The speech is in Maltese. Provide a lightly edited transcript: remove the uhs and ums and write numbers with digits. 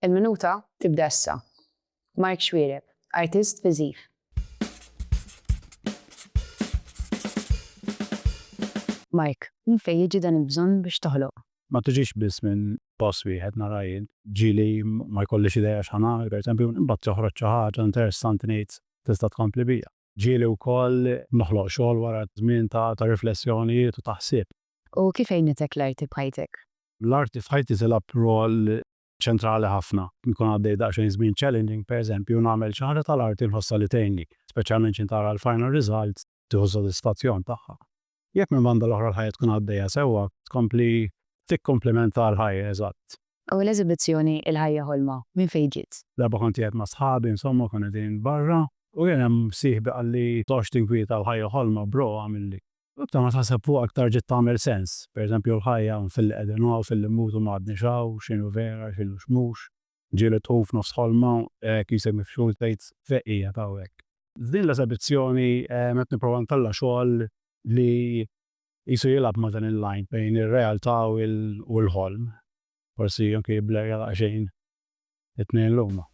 Il-minuta tibda issa. Mark Xuereb, artist viżiv. Mark, minn fejn jiġi dan il-bżonn biex toħloq? Ma tiġix biss minn post wieħed nara jien. Ġieli ma jkollix idea x'ħa nagħmel, pereżempju, imbagħad toħroġ xi ħaġa interessanti ngħid tista' tkompli bija. Ġieli wkoll noħloq xogħol wara żmien ta' riflessjonijiet u ta' ħsieb. U kif għinitek l-arti b'ħajtek? L-arti f'ħajti tilgħab rwol ċentrali ħafna. Nkun għaddej daqsxejn żmien challenging, pereżempju, nagħmel xi ħaġa tal-arti nħossha li tgħinni, speċjalment x'int tara l-final result, tieħu s-sodisfazzjon tagħha. Jekk minn banda l-oħra l-ħajja tkun għaddejja sewwa, tkompli tikkumplimenta l-ħajja, eżatt. U l-eżibizzjoni Il-Ħajja Ħolma, minn fejn ġiet? Darba kont qiegħed ma' sħabi, insomma, konna qegħdin barra, u kien hemm sieħbi qalli toqgħodx tinkwieta l-ħajja ħolma bro għamilli. U iktar ma taħseb fuqha iktar ġiet tagħmel sens. Per eżempju l-ħajja filli qegħdin hawn, filli mmutu ma għadniex hawn, x'inhu vera, x'inhu x'mhux. Ġieli tqum f'nofs ħolma qisek mifxul tgħid fejn qiegħed hawnhekk. F'din l-esebizzjoni qed nipprova ntella' xogħol li qisu jilgħab ma' dan il-line bejn ir-realtà u l-ħolm. Forsi anke jibblerja daqsxejn it-tnejn li huma.